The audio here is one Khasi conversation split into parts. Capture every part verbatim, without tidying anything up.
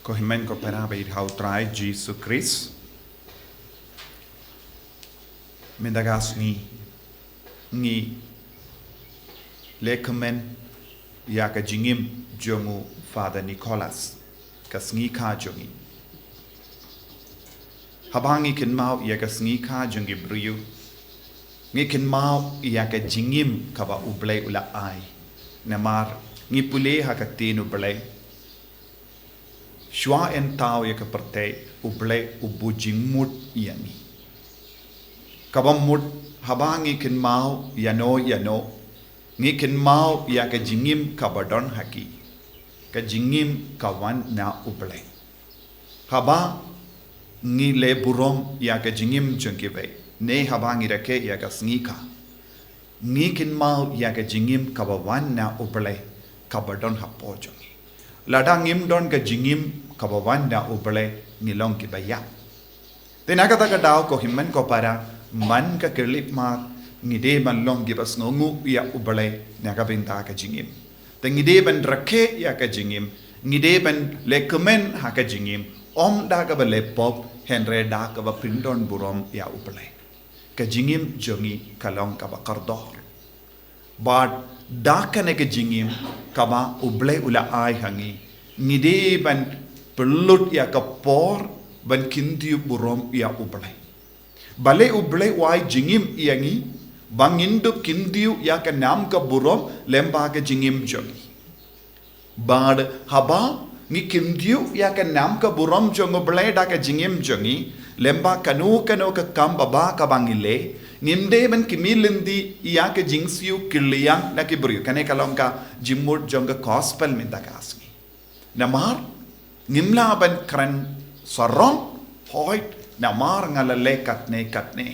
Ko hynmen ko para ba ïeit ha u Trai Jisu Khrist. Mynta ka sngi ngi leh kmen ïa ka jingim jong u Father Nicholas, ka sngi kha jong ngi. Haba ngi kynmaw ïa ka sngi kha jong ki briew, ngi kynmaw ïa ka jingim kaba U Blei u la ai. Namar ngi pule ha ka ktien U Blei, shuwa yn thaw ïa ka pyrthei, U Blei u buh jingmut ïa ngi. Kaba mut, haba ngi kynmaw ïano ïano, ngi kynmaw ïa ka jingim kaba don ha ki, ka jingim ka wan na U Blei. Haba ngi leh burom ïa ka jingim jong kiwei, ne haba ngi rakhe ïa ka sngi kha, ngi kynmaw ïa ka jingim kaba wan na U Blei kaba don hapoh jong ngi. Lada ngim don ka jingim kaba wan na U Blei, ngi long kiba ïap. Te na kata ka daw, ko hynmen ko para, man ka khyllipmat, ngi dei ban long kiba sngewnguh ïa U Blei na ka bynta ka jingim. Te ngi dei ban rakhe ïa ka jingim, ngi dei ban leh kmen ha ka jingim, ym da kaba leh pop, hynrei da kaba pyndon burom ïa U Blei. Ka jingim jong ngi ka long kaba kordor. Bad da kane ka jingim kaba U Blei u la ai ha ngi, ngi dei ban pynlut ïa ka por ban kyntiew burom ïa U Blei. Balei U Blei u ai jingim ïa ngi? Ba ngin dup kyntiew ïa ka nam ka burom lyngba ka jingim jong ngi. Bad haba ngi kyntiew ïa ka nam ka burom jong U Blei da ka jingim jong ngi, lyngba kano kano ka kam baba kaba ngi leh, ngim dei ban kmie lynti ïa ka jingsiew kylliang na ki briew. Kane ka long ka jingmut jong ka gospel mynta ka sngi. Namar ngim lah ban kren sarong, hooid, namar nga la leh katne katne,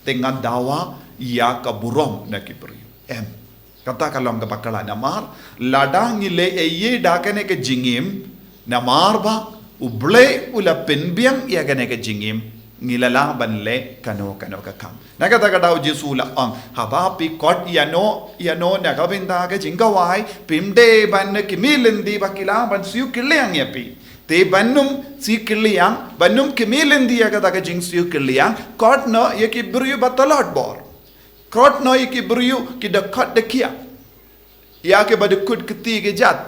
te ngan dawa ïa ka burom na ki briew. Em. Kata ka long kaba khlaiñ. Namar lada ngi leh ei ei da kane ka jingim, namar ba U Blei u la pynbiang ïa kane ka jingim, ngi la lah ban leh kano kano ka kam. Na kata ka daw U Jisu u la ong, haba phi khot ïano ïano na ka bynta ka jingkhawai, phim dei ban kmie lynti ba ki lah ban siew kylliang ïa phi. Te ban ym siew kylliang, ban ym kmie lynti ïa kata ka jingsiew kylliang, khot noh ïa ki briew ba tlot bor. Khot noh ïa ki briew ki dkhot dkhia, ïa ki ba dkhot kti ki jait,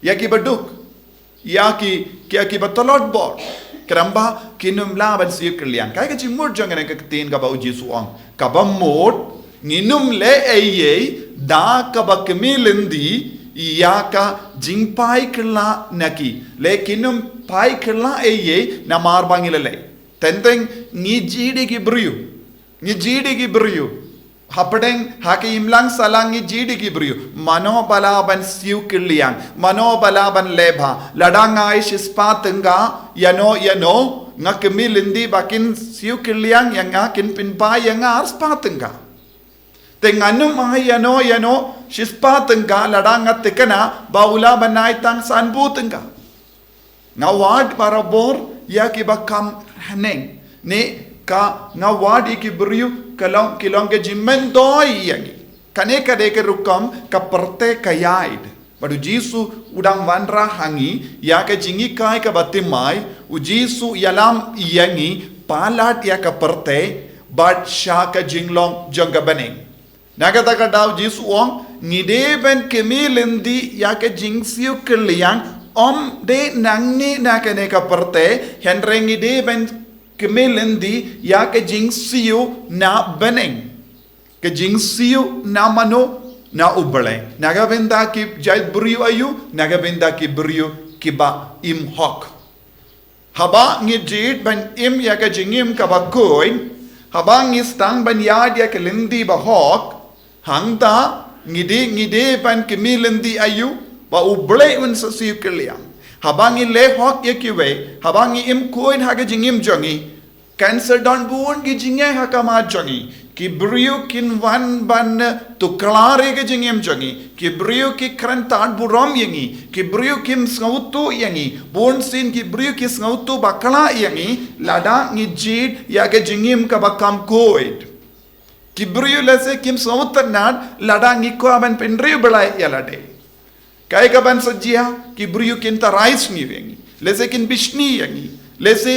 ïa ki ba duk, ïa ki, ki, ïa ki ba tlot bor. Khnang ba kin ym lah ban siew kylliang. Kaei ka jingmut jong kane ka ktien kaba U Jisu u ong? Kaba mut, ngin ym leh ei ei da kaba kmie lynti ïa ka jingphai kylla na ki. Leh kin ym phai kylla ei ei namar ba ngi la leh. Teng teng ngi jied ïa ki briew. Ngi jied ïa ki briew. Hapdeng ha ka imlang sahlang ngi jied ïa ki briew. Mano ba lah ban siew kylliang? Mano ba lah ban leh bha? Lada nga ai shispah tyngka ïano ïano, nga kmie lynti ba kin siew kylliang ïa nga, kin pynphai ïa nga arspah tyngka. Te ngan ym ai ïano ïano shispah tyngka lada nga thikna ba u lah ban ai tang sanphew tyngka. Nga wad barabor ïa ki ba kham haneng. Ne ka nga wad ïa ki briew ka long, ki long ka jingmyntoi ïa ngi. Kane ka dei ka rukom ka pyrthei ka ïaid. Bad U Jisu u dang wanrah ha ngi ïa ka jinghikai kaba thymmai, U Jisu u ïalam ïa ngi palat ïa ka pyrthei bad sha ka jinglong jong ka bneng. Na kata ka daw U Jisu u ong, ngi dei ban kmie lynti ïa ka jingsiew kylliang, ym dei nangne na kane ka pyrthei, hynrei ngi dei ban kmie lynti ïa ka jingsiew na bneng. Ka jingsiew na mano? Na U Blei. Na ka bynta ki jaitbriew aïu? Na ka bynta ki briew kiba im hok. Haba ngi jied ban im ïa ka jingim kaba khuid, haba ngi sdang ban ïaid ïa ka lynti ba hok, hangta ngi dei, ngi dei ban kmie lynti aïu? Ba U Blei un sa siew kylliang. Haba ngi leh hok ïa kiwei, haba ngi im khuid ha ka jingim jong ngi, kan sa don bun ki jingeh ha khmat jong ngi. Ki briew kin wan ban tuklar ïa ka jingim jong ngi. Ki briew ki kren tad burom ïa ngi. Ki briew kim sngewthuh ïa ngi. Bunsien ki briew ki sngewthuh bakla ïa ngi lada ngi jied ïa ka jingim kaba kham khuid. Ki briew lehse kim sngewtynnad lada ngi kwah ban pynriewblei ïa lade. Kaei kaban sa jia? Ki briew kin tharai sniew ïa ngi. Lehse kin bishni ïa ngi. Lehse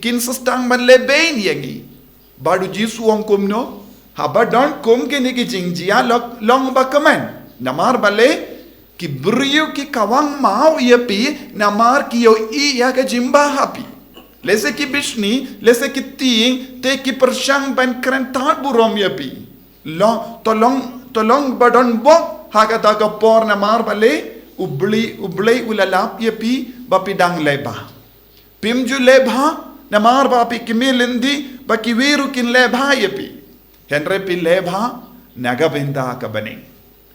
kin sdang ban lehbeiñ ïa ngi. Bad u Jisu u ong kumno? Haba don kum kine ki jingjia long, long ba kmen. Namar balei? Ki briew ki kawang maw ïa phi, namar ki ïohi ïa ka jingbha ha phi. Lehse ki bishni, lehse ki tieng, te ki pyrshang ban kren tad burom ïa phi. Long, to long, to long ba don bok, ha kata ka por namar balei, U Blei, U Blei u la lap ïa phi, ba phi dang lehbha. Phim ju lehbha, namar ba phi kmie lynti, ba kiwei ruh kin lehbha ïa phi. Hynrei phi lehbha, na ka bynta ka bneng.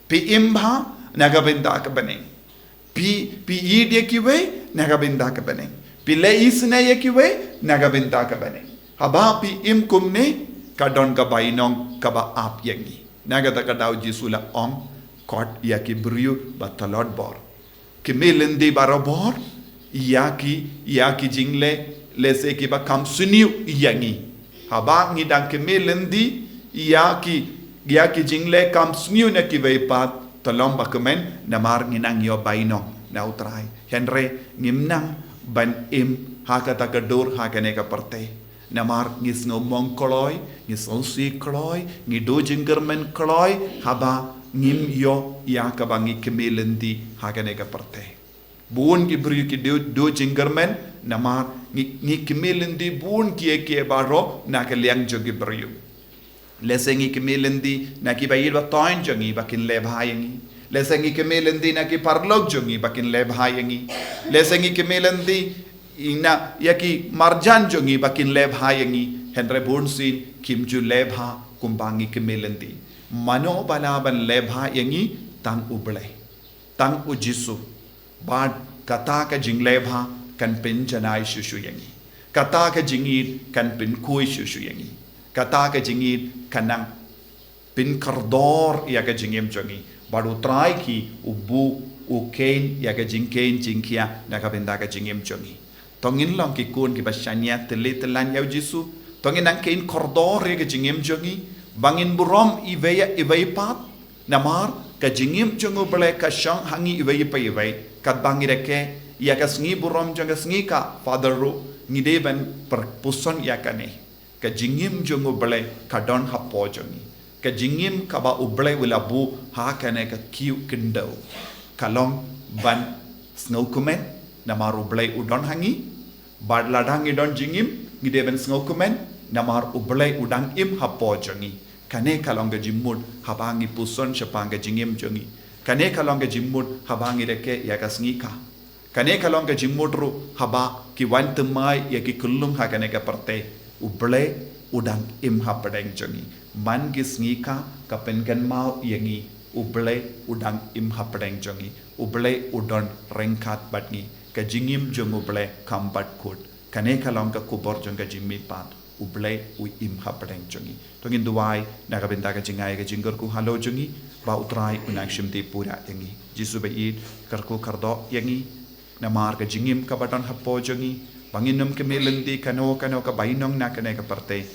Phi im bha, na ka bynta ka bneng. Phi, phi ïeit ïa kiwei, na ka bynta ka bneng. Phi leh isynei ïa kiwei, na ka bynta ka bneng. Haba phi im kumne, ka don ka bainong, kaba ap ïa ngi. Na kata ka daw Jisu la ong, khot ïa ki briew, ba tlot bor. Kmie lynti barabor, ïa ki, ïa ki jingleh, lehse kiba kham sniew ïa ngi. Haba ngi dang kmie lynti, ïa ki, ïa ki jingleh kham sniew na kiwei pat, to long ba kmen, namar ngi nang ïoh bainong, na U Trai. Hynrei, ngim nang, ban im, ha kata ka dur, ha kane ka pyrthei. Namar ngi sngewmong kloi, ngi sngewsih kloi, ngi duh jingkyrmen kloi, haba ngim ïoh ïa kaba ngi kmie lynti ha kane ka pyrthei. Bun ki briew ki duh, duh jingkyrmen, namar ngi, ngi kmie lynti bun kiei kiei baroh na ka liang jong ki briew. Lehse ngi kmie lynti na kiba ïeit ba thoiñ jong ngi ba kin lehbha ïa ngi. Lehse ngi kmie lynti na ki paralok jong ngi ba kin lehbha ïa ngi. Lehse ngi kmie lynti ïa na, ïa ki marjan jong ngi ba kin lehbha ïa ngi, hynrei bunsien kim ju lehbha kumba ngi kmie lynti. Mano ba lah ban lehbha ïa ngi? Tang U Blei. Tang U Jisu. Bad kata ka jinglehbha kan pynjanai shuh shuh ïa ngi. Kata ka jingïeit kan pynkhuid shuh shuh ïa ngi. Kata ka jingïeit kan nang pynkordor ïa ka jingim jong ngi. Bad U Trai ki u buh, u kheiñ ïa ka jingkheiñ jingkhia na ka bynta ka jingim jong ngi. To ngin long ki khun kiba shaniah, tylli tyllan ïa U Jisu. To ngin nang kheiñ kordor ïa ka jingim jong ngi. Ba ngin burom iwei ïa iwei pat. Namar ka jingim jong U Blei ka shong ha ngi iwei pa iwei. Katba ngi rakhe ïa ka sngi burom jong ka sngi ka, Father ruh, ngi dei ban pyrpuson ïa kane. Ka jingim jong U Blei ka don hapoh jong ngi. Ka jingim kaba U Blei u la buh ha kane ka kiew khyndew. Ka long ban sngewkmen, namar U Blei u don ha ngi. Bad lada ngi don jingim, ngi dei ban sngewkmen, namar U Blei u dang im hapoh jong ngi. Kane ka long ka jingmut haba ngi puson shaphang ka jingim jong ngi. Kane ka long ka jingmut haba ngi rakhe ïa ka sngi ka. Kane ka long ka jingmut ruh haba ki wan thymmai ïa ki khyllung ha kane ka pyrthei. U Blei u dang im hapdeng jong ngi. Man ki sngi ka, ka pynkynmaw ïa ngi. U Blei u dang im hapdeng jong ngi. U Blei u don ryngkat bad ngi. Ka jingim jong U Blei kam bat kut. Kane ka long ka khubor jong ka jingmihpat. U Blei u im hapdeng jong ngi. To ngin duwai na ka bynta ka jingai ka jingkyrkhu halor jong ngi, ba U Trai u nang shim tip pura ïa ngi. Jisu ba ïeit, kyrkhu kyrdoh ïa ngi. Namar ka jingim kaba don hapoh jong ngi, ba ngin ym kmie lynti kano kano ka bainong na kane ka pyrthei.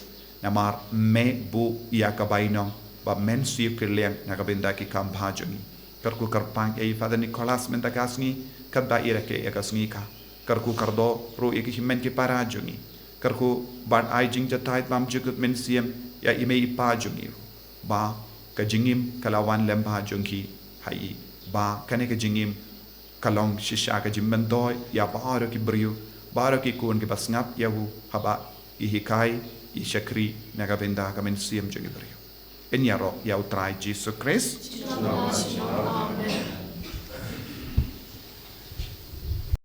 Namar me buh ïa ka bainong, ba men siew kylliang na ka bynta ki kam bha jong ngi. Kyrkhu kyrpang ïa i Father Nicholas mynta ka sngi, katba i rakhe ïa ka sngi ka. Kyrkhu kyrdoh ruh ïa ki hynmen ki para jong ngi. Kyrkhu bad ai jingjahthait bymjukut mynsiem ïa i mei i pa jong ngi ruh. Ba ka jingim ka la wan lem bha jong ki ha i. Ba kane ka jingim ka long shisha ka jingmyntoi ïa baroh ki briew, baroh ki khun kiba sngap ïa u, haba i hikai, i shakri na ka bynta ka mynsiem jong ki briew. Ngin ïaroh ïa U Trai Jisu Khrist.